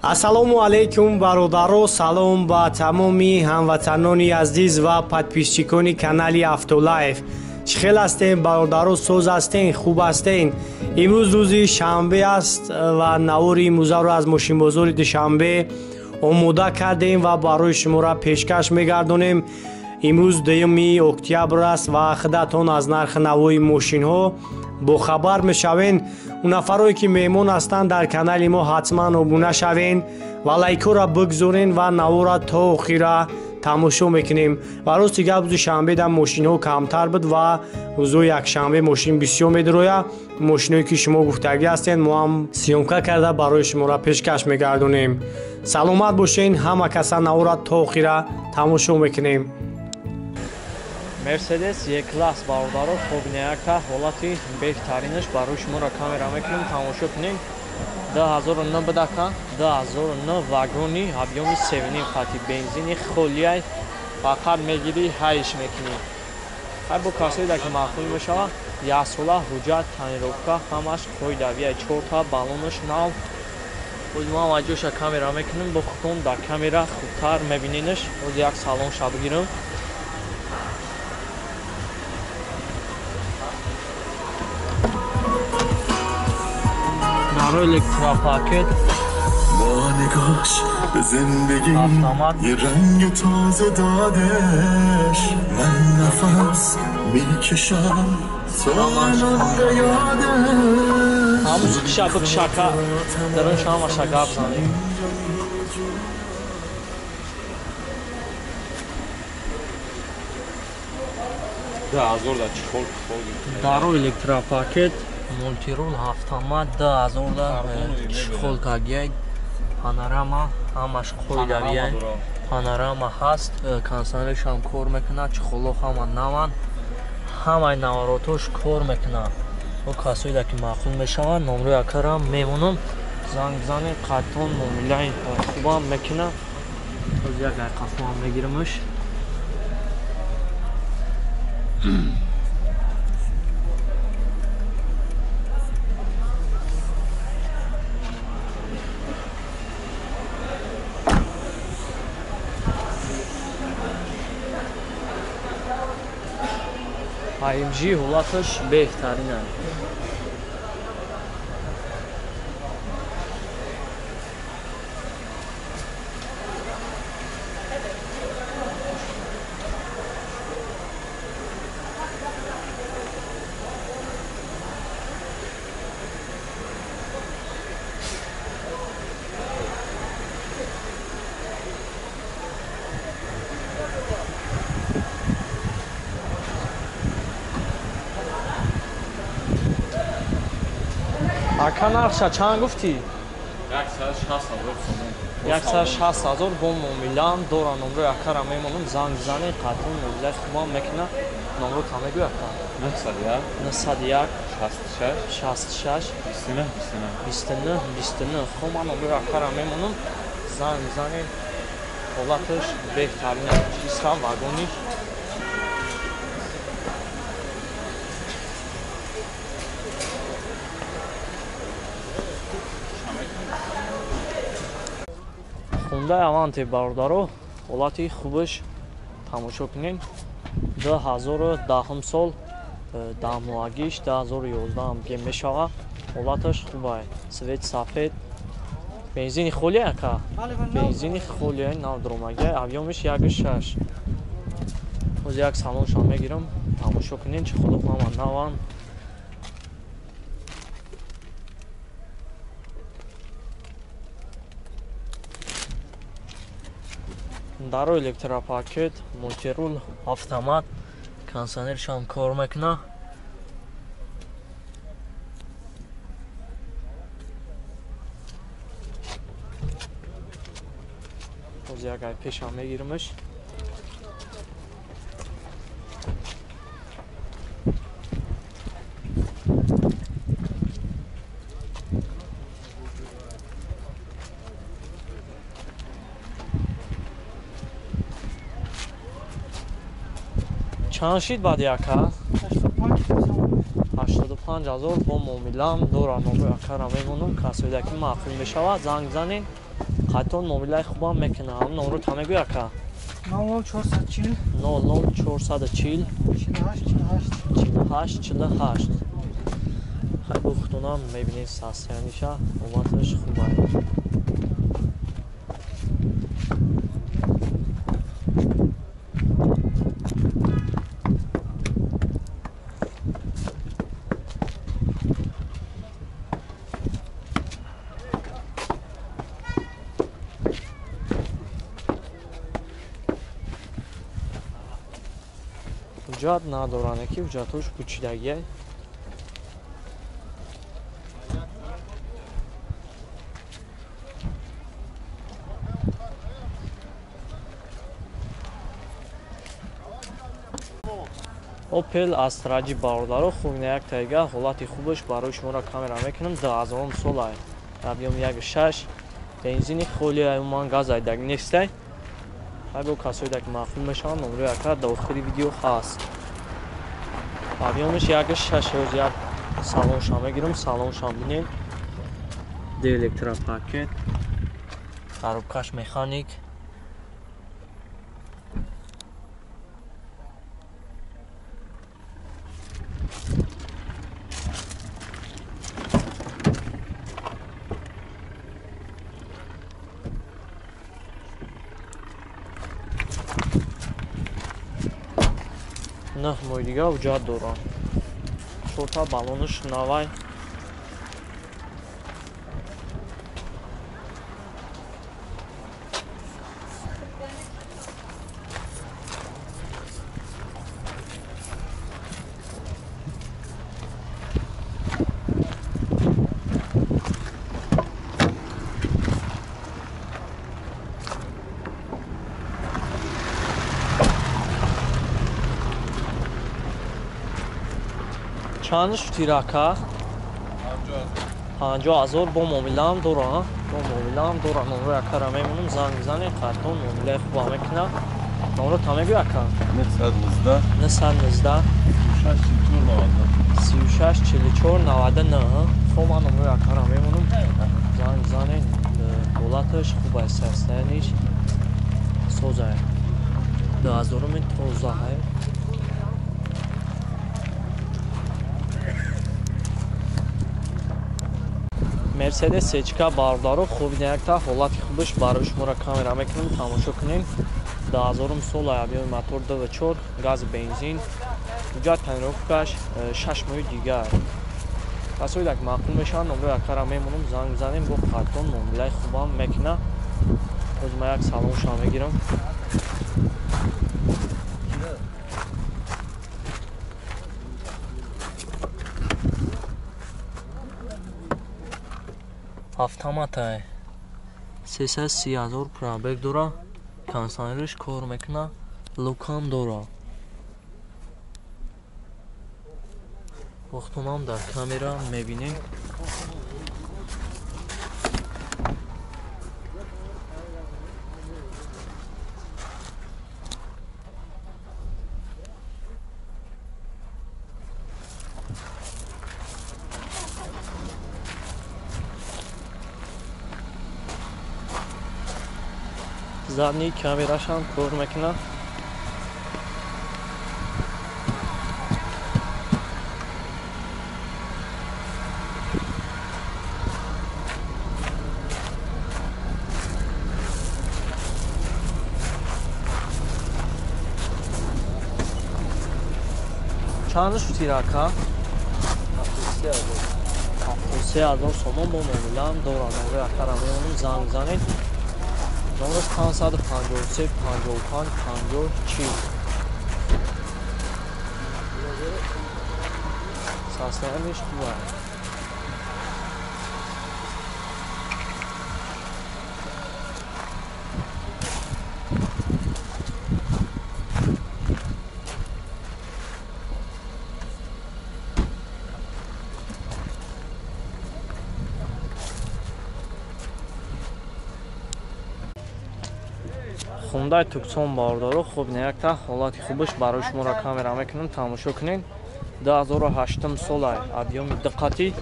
Ассалому алайкум бародаро, салом ба тамоми ҳамватанони азиз ва подписчикони канали Автолайф. Чӣ хел ҳастем бародаро, соз ҳастем, хуб ҳастем? Имрӯз рӯзи шанбе аст ва навори имрӯзаро аз мошинбозори Душанбе омода кардем ва барои шуморо пешкаш мегардонем. Имрӯз 2 октябр аст ва худатон аз нархи навои мошинҳо бохабар мешавен. Он нафарое ки меҳмон ҳастанд дар канали мо ҳатман обуна шавен ва лайкҳоро бигзорен ва навора то охира тамошо мекунем. Ва рости гап, рӯзи шанбе дар мошинҳо камтар буд ва рӯзҳои якшанбе мошин бисёр медирояд. Мошиное ки шумо гуфтагӣ ҳастен, мо ҳам съёмка карда барои шуморо пешкаш мегардонем. Саломат бошен, ҳама каса навора то охира тамошо мекунем. Мерседес Е-класс бародаро, хобнеяка ҳолати беҳтаринаш барои шуморо камера мекунем, тамошо кунем. 2009 будака, 2009 вагони объёми 7.5 хати бензини холияй, фақат мегирӣ ҳайш мекунӣ. Ҳар бо касоеда ки маъқул мешавад, яксола ҳуҷҷат, тонировка ҳамаш қоидавия, чорта баллонаш нав. Боз ман аҷоша камера мекунем, бо худтон дар камера хубтар мебиненаш. Боз як салонша бигирам. برای الکتراپاکت با نگاش به زندگی یه رنگ تازه دادش، من نفس میکشم تا الان به یادش. همون شب شکا درون شما شکا بزنیم. درو электропакет мултирул ҳафтама 2000 чхолкагия, панорама ҳамаш қоидавия, панорама ҳаст, кондиционершам кор мекунад, чхоло ҳама наванд, ҳамаи наворотош кор мекунад. О касоеда ки маъқул мешавад, номрои акарам мемонам, занг бизанед, қаттон муомилаи хубам мекунад. Боз як айқафоам мегирамаш. AMG ҳолаташ беҳтарин аст. Ака нархша чанд гуфтӣ? 160 000 сомон. 160 000 бо муомилаам дора. Номрои акара мемонам, занг бизанед, қатъан муомилаи хубам мекунад. Номро та мегӯй ака? 901 901 66 66 29 29 29 29. Хуб, ман номрои акара мемонам, занг бизанед. Ҳолаташ беҳтарин аст. Чиста вагони. Хундай Аванте бародаро, ҳолати хубаш тамошо кунем. 2010 сол, даҳмоҳагиш 2011 ге мешавад. Ҳолаташ хубай. Свет сафед. Бензини холия ака? Бензини холия нав дромагия, объёмиш 1.6. Боз як салоншам мегирам, тамошо кунем, чӣ худо ҳама наванд. Даро электропакет, мултирул, автомат, кондиционершам кор мекунад. Боз як ай пешам мегирамаш. Чанд шид баъди ака? 85 000 бо муомилаам дора. Номрои акара мемонам, касоеда ки маъқул мешавад, занг бизанед. Қатон муомилаи хубам мекунад. Ҳам номро та мегӯй ака? 00440 00440 48 48 48 48. Хай бухтунам мебинед состояниша, ҳолаташ хуб аст. Ҳуҷҷат надоранд, ки ҳуҷҷатҳош кӯчидагие. Opel Astra G бародаро, хуб як тайга ҳолати хубаш барои шуморо камера мекунам. 2000 сол ай. Объем 1.6, бензини холи ай, умуман газ айдаг нестай. Ҳай бо касои ки маъқул мешаванд, номрои ака дар охири видео ҳаст. Объемаш 1.6, ҳоз як салоншам мегирам, салоншам бинед. Д электропакет, коробкаш механик. Нах моҳи дига ҳуҷҷат дорам. Чорта баллонаш навай. Чанд шуд ака? 50,000 бо муомилаам дора. Бо муомилаам дора. Номрои акара мемонам, занг бизанед, қартон муомилаи хуба мекунад. Номро та мегӯй ака? 919 919 36 44 99. Хоб, ман номрои акара мемонам. Занг бизанед, ҳолаташ хуб аст, состояниш соз аст. 2000 тоза аст. Мерседес Сечка бародаро, хуб якта ҳолати хубаш барои шуморо камера мекунам, тамошо кунед. 2000 сол объёми мотор 2.4, газ бензин. Ҳуҷҷат тонировкаш 6 моҳи дигар. Касои ки маъқул мешаванд, номрои акара мемонам, занг бизанем, бо қартон муомилаи хубам мекунад. Ҳоз ман як салоншам мегирам. Автоматай 330,000 пробег дора, кондиционерш кор мекуна, лукам дора. Вақтонам дар камера мебинем. Задний камерашам кор мекунад. Чанд шуд ака? 73,000 сомон бо муомилаам дорам. Номрои акара мемонам, занг бизанед. Номрош 553 55 50 40. Состояниш хуб аст. Хундай Туксон бародаро, хуб якта ҳолати хубаш барои шуморо камера мекунам, тамошо кунед. 2008 сол ай, объёми диққати,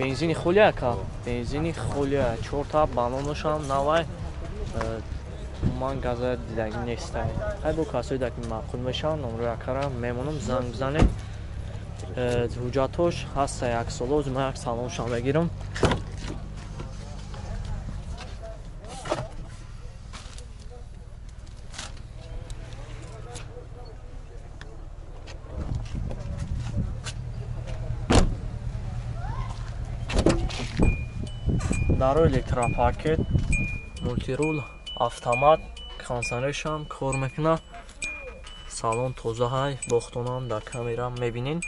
Бензини холия ка? Бензини холия. Чорта баллоношам навай. Ман газа дидагӣ нестай. Хай бо касои даки маъқул мешаванд, номрои акара мемонам, занг бизанед. Ҳуҷҷатҳош ҳаста як сола, ман як салоншам мегирам. Даро электропакет, мултирул, автомат, консанешам кор мекунад. Салон тоза ҳай, бохтонам дар камера мебинен.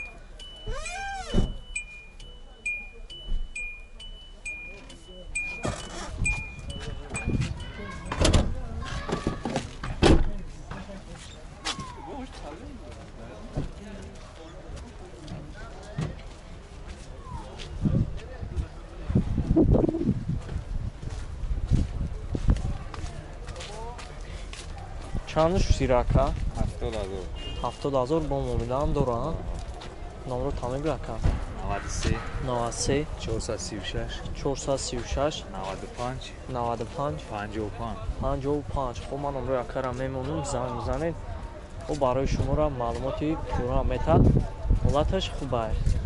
Чанд шусирака? 70,000. 70,000 бо муомилаам дора. Номро тамег рака? 93 93 436 436 95 95 55 55. Хуб, ман номрои акара мемонам, занг бизанед. Ӯ барои шуморо маълумоти пурра метад. Ҳолаташ хуб аст.